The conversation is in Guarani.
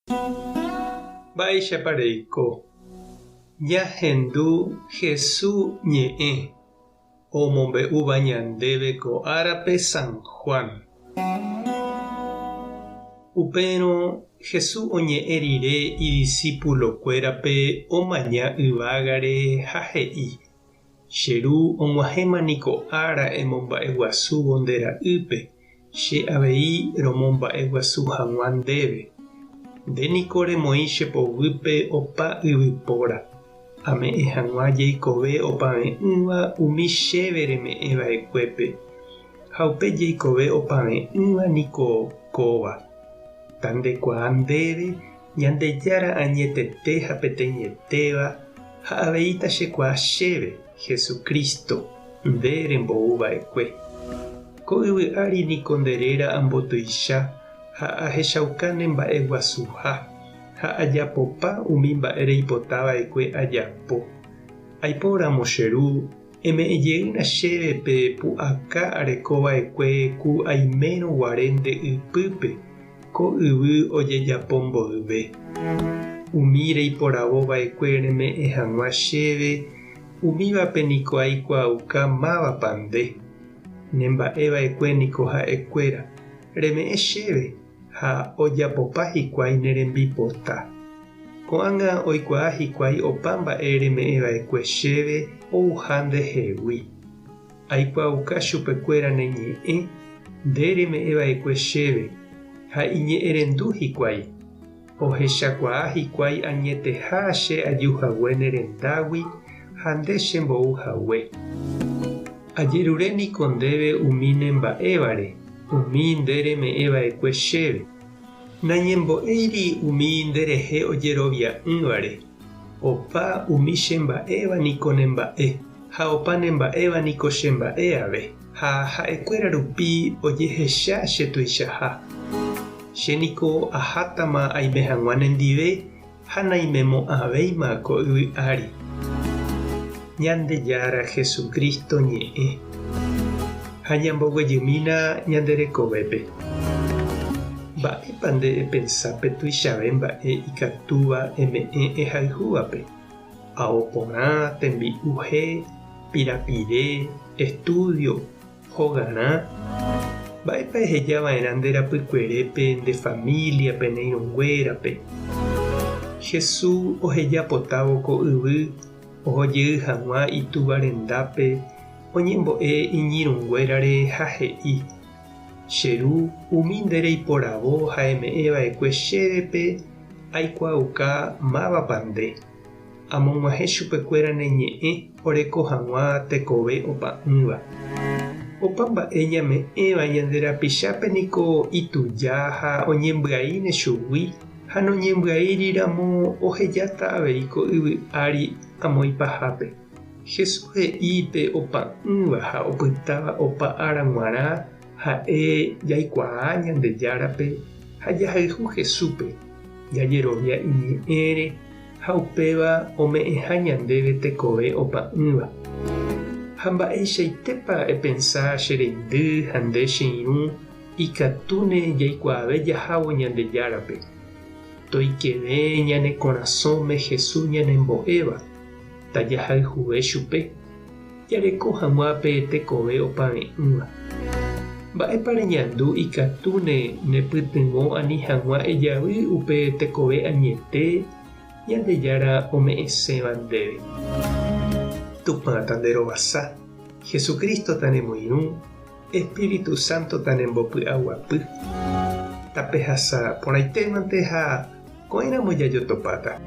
Mba'éichapa reiko? Ñahendu Hesu ñe'ẽ omombe'úva ñandéve ko árape San Juan. Upérõ Hesu oñe'ẽ rire idisípulokuérape omaña yvágare ha he'i, Che Ru og̃uahẽma niko ára emomba'eguasúvo nde ra'ýpe, che avei romomba'eguasu hag̃ua ndéve. Nde niko remoĩ che poguýpe opa yvypóra, ame'ẽ hag̃ua jeikove opave'ỹva umi chéve reme'ẽ va'ekuépe, ha upe jeikove opave'ỹva niko kóva. Tandekuaa ndéve Ñandejára añetete ha peteĩetéva ha avei tachekuaa chéve, Jesucristo, nde rembou va'ekue. Ko yvy ári niko nde réra ambotuicha ha ahechauka ne mba'e guasuha, ha ajapopa umi mba'e reipota va'ekue ajapo. Aipo ramo che Ru, eme'ẽ jeýna chéve pe pu'aka areko va'ekue ku aimérõ guare nde ypýpe, Ko yvy ojejapo mboyve. Umi reiporavo va'ekue reme'ẽ hag̃ua chéve, umívape niko aikuaauka mávapa nde. Ne mba'e va'ekue niko ha'ekuéra, reme'ẽ chéve ha ojapopa hikuái ne rembipota. Ko'ág̃a oikuaa hikuái opa mba'e reme'ẽ va'ekue chéve ouha ndehegui. Aikuaauka chupekuéra ne ñe'ẽ nde reme'ẽ va'ekue chéve, ha iñe'ẽrendu hikuái. Ohechakuaa hikuái añeteha che aju hague ne rendágui ha nde che mbou hague. Ajerure niko ndéve umi ne mba'évare, umi nde reme'ẽ va'ekue chéve. Nañembo'éiri umi nde rehe ojerovia'ỹvare. Opa umi che mba'éva niko ne mba'e, ha opa ne mba'éva niko che mba'e ave, ha ha'ekuéra rupi ojehecha che tuichaha. Che niko ahátama aime hag̃ua nendive ha naimemo'ãvéima ko yvy ári. Ñandejára Jesucristo ñe'ẽ. Ha ñamboguejymína ñande rekovépe. Mba'épa nde epensa pe tuichave mba'e ikatúva eme'ẽ ehayhúvape? Ao porã, tembi'u he, pirapire, estúdio, hogarã? Mba'épa eheja va'erã nde rapykuerépe, nde famíliape, ne irũnguérape? Jesús oheja potávo ko yvy oho jey hag̃ua Itúva rendápe, oñembo'e iñirũnguérare ha he'i, Che Ru, umi nde reiporavo ha eme'ẽ va'ekue chévepe aikuaauka mávapa nde. Amog̃uahẽ chupekuéra ne ñe'ẽ oreko hag̃ua tekove opa'ỹva. Opa mba'e ñame'ẽva ñande rapichápe niko ituja ha oñembyaíne chugui ha noñembyaíri ramo ohejáta avei ko yvy ári amo ipahápe. Jesús he'i pe opa'ỹva ha opytáva opa ára g̃uarã ha'e jaikuaa Ñandejárape ha jahayhu Jesúspe, jajerovia iñe'ẽre ha upéva ome'ẽha ñandéve tekove opa'ỹva. Ha mba'eichaitépa epensa che reindy ha nde che irũ ikatúne jaikuaave jahávo Ñandejárape? Toikeve ñane korasõme Jesús ñanembo'éva. Tajahayhuve chupe, jareko hag̃ua pe tekove opave'ỹva. Mba'épa reñandu ikatúne nepytyvõ ani hag̃ua ejavy upe tekove añete Ñandejára ome'ẽséva ndéve? Tupã tanderovasa, Jesucristo tanemoirũ, Espíritu Santo tanembopy'aguapy. Tapehasa porãitémante ha ko'ẽramo jajotopáta.